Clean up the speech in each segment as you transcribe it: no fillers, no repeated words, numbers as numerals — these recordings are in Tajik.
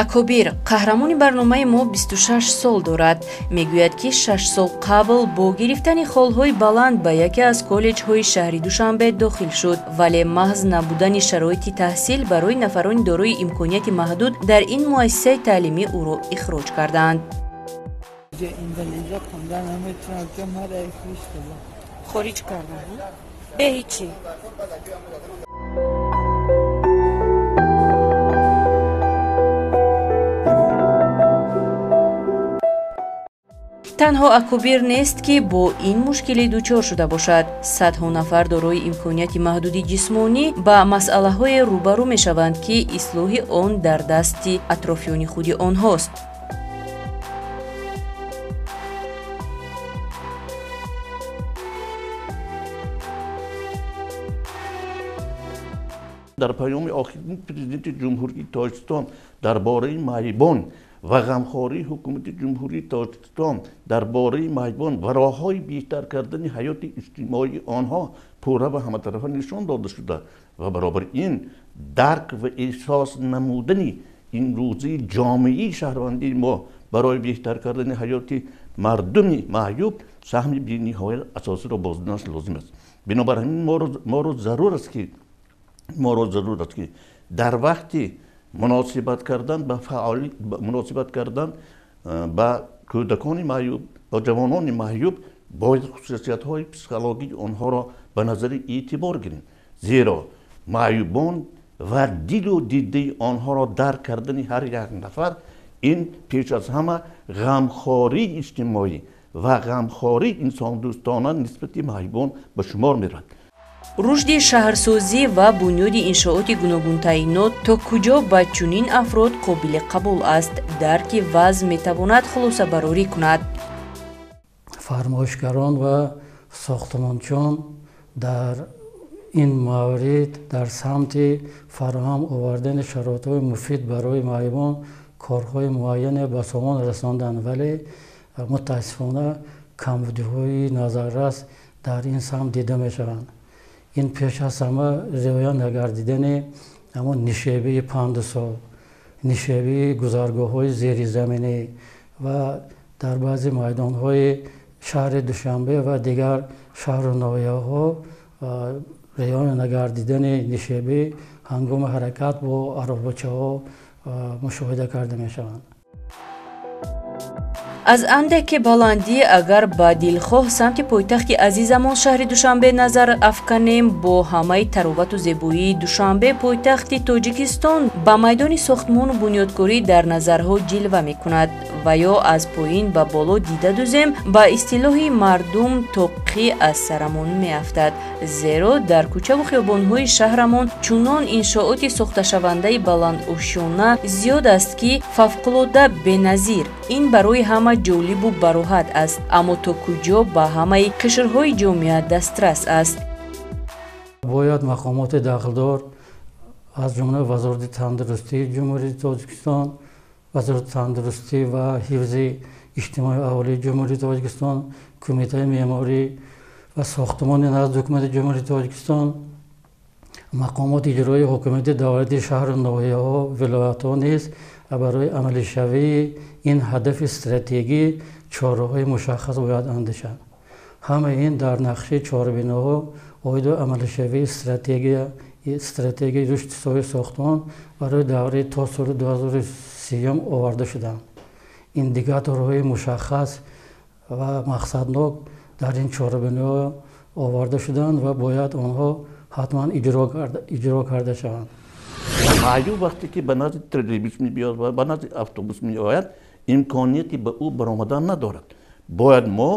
Акобир, қаҳрамони барномаи мо, 26 сол дорад. Мегӯяд, ки 6 сол қабл бо гирифтани холҳои баланд ба яке аз коллеҷҳои шаҳри Душанбе дохил шуд, вале маҳз набудани шароити таҳсил барои нафарони дорои имконияти маҳдуд дар ин муассисаи таълимӣ ӯро ихроҷ кардаанд. Хориҷ карданд? Бе ҳичи. Танҳо Акобир нест, ки бо ин мушкилӣ дучор шуда бошад. Садҳо нафар дорои имконияти маҳдуди ҷисмонӣ ба масъалаҳое рӯбарӯ мешаванд, ки ислоҳи он дар дасти атрофиёни худи онҳост. Дар паёми охирини Президенти Ҷумҳурии Тоҷикистон дар бораи маъюбон ва ғамхории Ҳукумати Ҷумҳурии Тоҷикистон дар бораи маъюбон ва роҳҳои беҳтар кардани ҳаёти иҷтимоии онҳо пурра ва ҳаматарафа нишон дода шуда ва баробари ин дарк ва эҳсос намудани имрӯзии ҷомеаи шаҳрвандии мо барои беҳтар кардани ҳаёти мардуми маъюб саҳми бениҳоят асосиро бозиданаш лозим аст. Бинобар ҳамин моро зарур аст, ки дар вақти муносибат кардан ба фаъоли муносибат кардан ба кӯдакони маъюб ва ҷавонони маъюб бояд хусусиятҳои психологии онҳоро ба назари эътибор гирем, зеро маъюбон ва дилу дидаи онҳоро дарк кардани ҳар як нафар ин пеш аз ҳама ғамхории иҷтимоӣ ва ғамхории инсондӯстона нисбати маъюбон ба шумор меравад. Рушди шаҳрсозӣ ва бунёди иншооти гуногунтаъинот то куҷо ба чунин афрод қобили қабул аст? Дарки вазъ метавонад хулосабарорӣ кунад. Фармоишгарон ва сохтмончиён дар ин маврид дар самти фароҳам овардани шароитҳои муфид барои маъюбон корҳои муайяне ба сомон расонданд, вале мутаассифона камбудиҳои назаррас дар ин самт дида мешаванд. Ин пеш аз ҳама риоя нагардидани ҳамон нишебии пандусҳо, нишебии гузаргоҳҳои зеризаминӣ ва дар баъзе майдонҳои шаҳри Душанбе ва дигар шаҳру ноҳияҳо риоя нагардидани нишебӣ ҳангоми ҳаракат бо аробачаҳо мушоҳида карда мешаванд. Аз андаке баландӣ агар ба дилхоҳ самти пойтахти азизамон шаҳри Душанбе назар афканем, бо ҳамаи таровату зебоии Душанбе пойтахти Тоҷикистон ба майдони сохтмону бунёдкорӣ дар назарҳо ҷилва мекунад ва ё аз поин ба боло дида дузем, ба истилоҳи мардум тоқӣ аз сарамон меафтад, зеро дар кӯчаву хиёбонҳои шаҳрамон чунон иншооти сохташавандаи баландошёна зиёд аст, ки фавқулода беназир. Ин барои ҳама ҷолибу бароҳат аст, аммо то куҷо ба ҳамаи қишрҳои ҷомеа дастрас аст? Бояд мақомоти дахлдор аз ҷумла Вазорати тандурустии Ҷумҳурии Тоҷикистон, Вазорати тандурустӣ ва ҳифзи иҷтимоии аҳолии Ҷумҳурии Тоҷикистон, Кумитаи меъморӣ ва сохтмони назди Ҳукумати Ҷумҳурии Тоҷикистон, мақомоти иҷроии ҳукумати давлатии шаҳру ноҳияҳо, вилоятҳо низ барои амалишавии ин ҳадафи стратегӣ чораҳои мушаххас бояд андешанд. Ҳамаи ин дар нақшаи чорабиноҳо оид ба амалишавии стратегияи рушди соҳаи сохтмон барои давраи то соли 2030 оварда шуданд. Индикаторҳои мушаххас ва мақсаднок дар ин чорабиноҳо оварда шуданд ва бояд онҳо ҳатман иҷро карда шаванд. Маъюб вақте ки ба назди троллейбус мебиёд ва ба назди автобус меояд, имконияти ба ӯ баромадан надорад. Бояд мо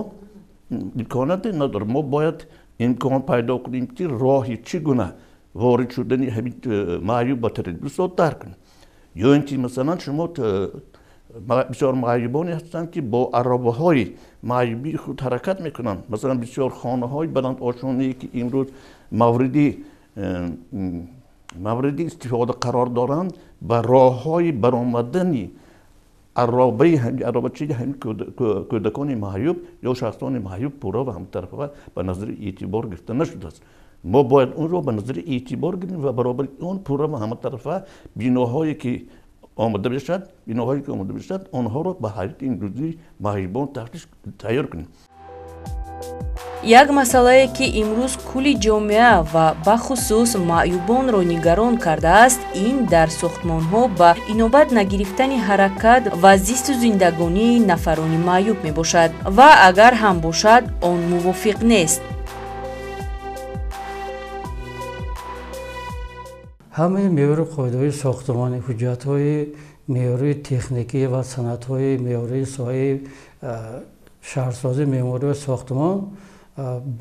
имконияте надорад. Мо бояд имкон пайдо кунем, ки роҳи чӣ гуна ворид шудани ҳамин маъюб ба троллейбусро дарк кунем. Ё ин ки масалан шумо бисёр маъюбоне ҳастанд, ки бо аробаҳои маъюбии худ ҳаракат мекунанд. Масалан бисёр хонаҳои баландошонае, ки имрӯз мавриди истифода қарор доранд, ба роҳҳои баромадани аробачаи ҳамин кӯдакони маъюб ё шахсони маъюб пурра ва ҳамтарафа ба назари эътибор гирифта нашудааст. Мо бояд онро ба назари эътибор гирем ва баробари он пурра ва ҳаматарафа биноҳое ки омода мешавад, биноҳое ки омода мешавад, онҳоро ба ҳаёти имрӯзии маъюбон тайёр кунем. Як масъалае, ки имрӯз кулли ҷомеа ва бахусус маъюбонро нигарон кардааст, ин дар сохтмонҳо ба инобат нагирифтани ҳаракат ва зисту зиндагонии нафарони маъюб мебошад ва агар ҳам бошад, он мувофиқ нест. Ҳамаи меъёру қоидаҳои сохтмонӣ, ҳуҷҷатҳои меъёрии техникӣ ва санадҳои меъёрии соҳаи шаҳрсозӣ, меъморӣ ва сохтмон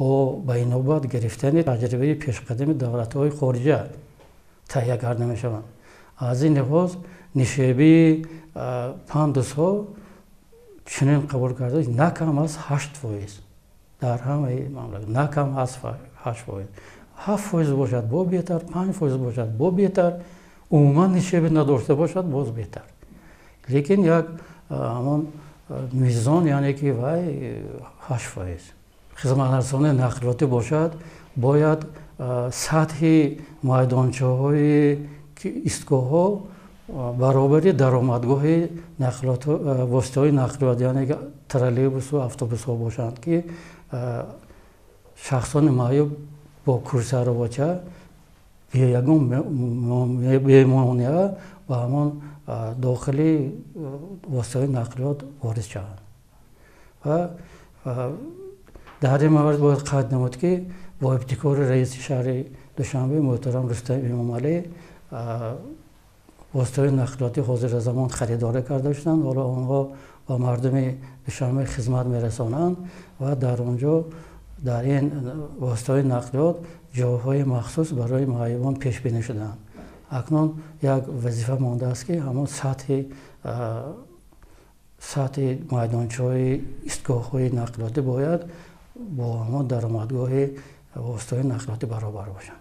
бо ба инобат гирифтани таҷрибаи пешқадами давлатҳои хориҷа таҳия карда мешаванд. Аз ин лиҳоз нишебии пандусҳо чунин қабул карда на кам аз 8% дар ҳамаи мамлакат, на кам аз 8%. 7% бошад, бо беҳтар, 5% бошад, бо беҳтар, умуман нишебӣ надошта бошад, боз беҳтар. Лекин як ҳамон мизон, яъне ки вай 8%. Хизматрасонии нақлиётӣ бошад, бояд сатҳи майдончаҳои истгоҳҳо баробари даромадгоҳи воситаҳои нақлиёт, яъне ки троллейбусу автобусҳо бошанд, ки шахсони маъюб бо курсиаробача бе ягон бемонеа ба ҳамон дохили воситаҳои нақлиёт ворид шаванд. Ва дар ин маврид бояд қайд намуд, ки бо ибтикори раиси шаҳри Душанбе муҳтарам Рустам Эмомалӣ воситаҳои нақлиётӣ ҳозира замон харидорӣ карда шуданд. Ҳоло онҳо ба мардуми Душанбе хизмат мерасонанд ва дар он ҷо дар ин воситаҳои нақлиёт ҷойҳои махсус барои маъюбон пешбинӣ шудаанд. Акнун як вазифа мондааст, ки ҳамон сатҳи майдончаҳои истгоҳҳои нақлиётӣ бояд бо ҳамон даромадгоҳи воситаҳои нақлиётӣ баробар бошанд.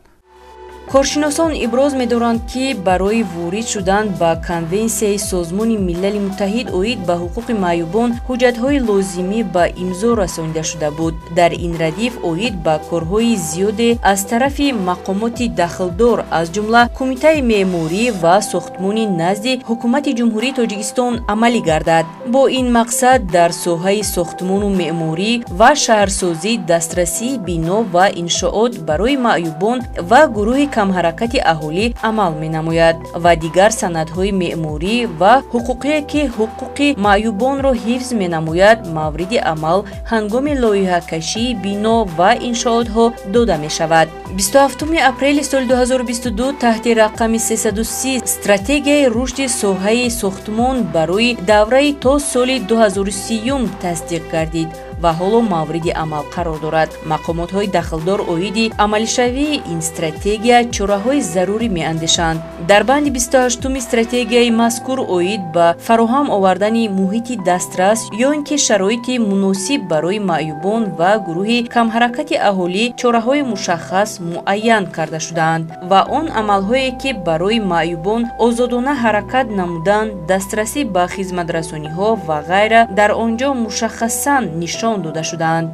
Коршиносон иброз медоранд, ки барои ворид шудан ба Конвенсияи Созмони Милали Муттаҳид оид ба ҳуқуқи маъюбон ҳуҷҷатҳои лозимӣ ба имзо расонида шуда буд. Дар ин радиф оид ба корҳои зиёде аз тарафи мақомоти дахлдор, аз ҷумла Кумитаи меъморӣ ва сохтмони назди Ҳукумати Ҷумҳурии Тоҷикистон амалӣ гардад. Бо ин мақсад дар соҳаи сохтмону меъморӣ ва шаҳрсозӣ дастрасии бино ва иншоот барои маъюбон ва гурӯҳи камҳаракати аҳолӣ амал менамояд ва дигар санадҳои меъморӣ ва ҳуқуқие, ки ҳуқуқи маъюбонро ҳифз менамояд, мавриди амал ҳангоми лоиҳакашии бино ва иншоотҳо дода мешавад. 27 апрели соли 2022 таҳти рақами 330 стратегияи рушди соҳаи сохтмон барои давраи то соли 2030 тасдиқ гардид ва ҳоло мавриди амал қарор дорад. Мақомотҳои дахлдор оиди амалишавии ин стратегия чораҳои зарурӣ меандешанд. Дар банди 28-уми стратегияи мазкур оид ба фароҳам овардани муҳити дастрас ё ин ки шароити муносиб барои маъюбон ва гурӯҳи камҳаракати аҳолӣ чораҳои мушаххас муайян карда шудаанд ва он амалҳое, ки барои маъюбон озодона ҳаракат намудан, дастрасӣ ба хизматрасониҳо ва ғайра дар он ҷо мушаххасан нишон дода шудаанд.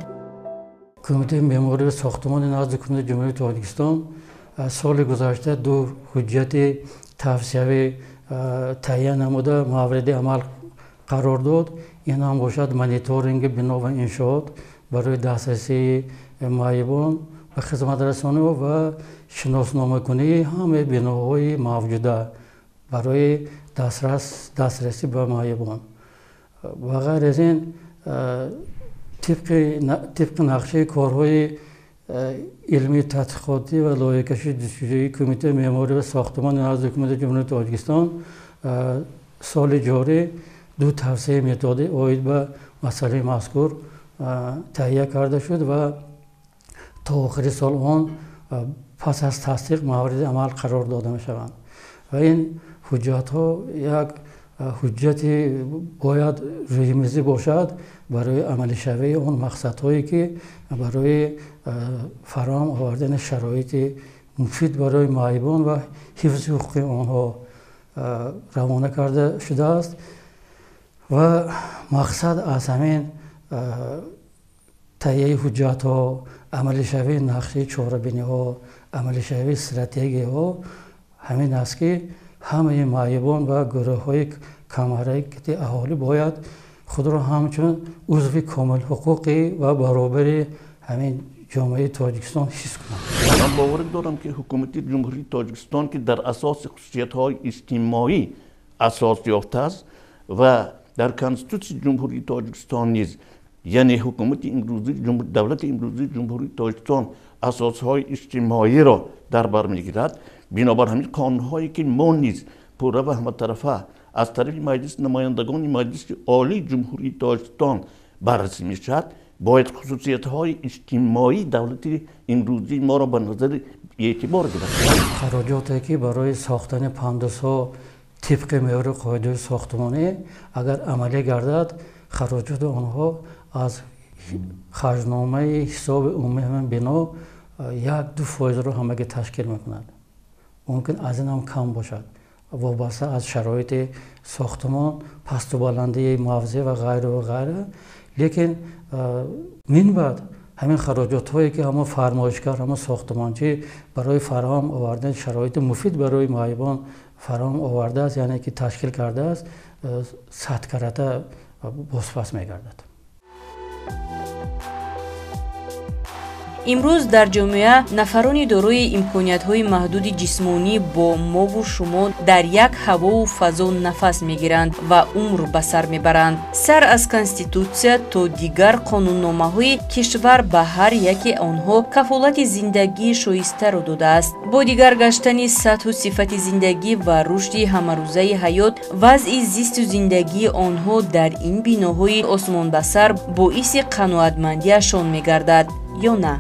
Кумитаи меъморӣ ва сохтмони назди Ҳукумати Ҷумҳурии Тоҷикистон соли гузашта ду ҳуҷҷати тавсиявӣ таҳия намуда мавриди амал қарор дод. Ин ҳам бошад мониторинги бино ва иншоот барои дастрасии маъюбон ба хизматрасониҳо ва шиносномакунии ҳамаи биноҳои мавҷуда барои дастрасӣ ба маъюбон. Ба ғайр аз ин, тибқи нақшаи корҳои илмии тадқиқотӣ ва лоиҳакашии ҷустуҷӯии Кумитаи меъморӣ ва сохтмони назди Ҳукумати Ҷумҳурии Тоҷикистон соли ҷорӣ ду тавсияи методӣ оид ба масъалаи мазкур таҳия карда шуд ва то охири сол он пас аз тасдиқ мавриди амал қарор дода мешаванд. Ва ин ҳуҷҷатҳо як ҳуҷҷати бояд рӯймизӣ бошад барои амалишавии он мақсадҳое, ки барои фароҳам овардани шароити муфид барои маъюбон ва ҳифзи ҳуқуқи онҳо равона карда шудааст. Ва мақсад аз ҳамин таҳияи ҳуҷҷатҳо, амалишавии нақшаи чорабиниҳо, амалишавии стратегияҳо ҳамин аст, ки Ҳамаи маъюбон ва гурӯҳҳои камҳаракати аҳолӣ бояд худро ҳамчун узви комилҳуқуқӣ ва баробари ҳамин ҷомеаи Тоҷикистон ҳис кунанд. Ман боварӣ дорам, ки ҳукумати Ҷумҳурии Тоҷикистон, ки дар асоси хусусиятҳои иҷтимоӣ асос ёфтааст ва дар Конститутсияи Ҷумҳурии Тоҷикистон низ, яъне ҳукумати имрӯзии давлати имрӯзии Ҷумҳурии Тоҷикистон асосҳои иҷтимоиро дар бар мегирад. Бинобар ҳамин қонунҳое, ки мо низ пурра ва ҳаматарафа аз тарафи Маҷлиси намояндагони Маҷлиси Олии Ҷумҳурии Тоҷикистон баррасӣ мешавад, бояд хусусиятҳои иҷтимоии давлати имрӯзии моро ба назари эътибор гирад. Хароҷоте, ки барои сохтани пандусҳо тибқи меъёри қоидаи сохтмонӣ агар амалӣ гардад, хароҷоти онҳо аз харҷномаи ҳисоби умумии ҳамин бино 1-2 фоизро ҳамагӣ ташкил мекунад. Мумкин аз ин ҳам кам бошад, вобаста аз шароити сохтмон, пасту баландии мавзеъ ва ғайра ва ғайра. Лекин минбаъд ҳамин хароҷотҳое, ки ҳамон фармоишгар, ҳамон сохтмончӣ барои фароҳам овардани шароити муфид барои маъюбон фароҳам овардааст, яъне ки ташкил кардааст, садкарата бозпас мегардад. Имрӯз дар ҷомеа нафарони дорои имкониятҳои маҳдуди ҷисмонӣ бо мову шумо дар як ҳавову фазо нафас мегиранд ва умр ба сар мебаранд. Сар аз Конститутсия то дигар қонунномаҳои кишвар ба ҳар яке онҳо кафолати зиндагии шоистаро додааст. Бо дигар гаштани сатҳу сифати зиндагӣ ва рушди ҳамарӯзаи ҳаёт, вазъи зисту зиндагии онҳо дар ин биноҳои осмонбасар боиси қаноатмандиашон мегардад ё на?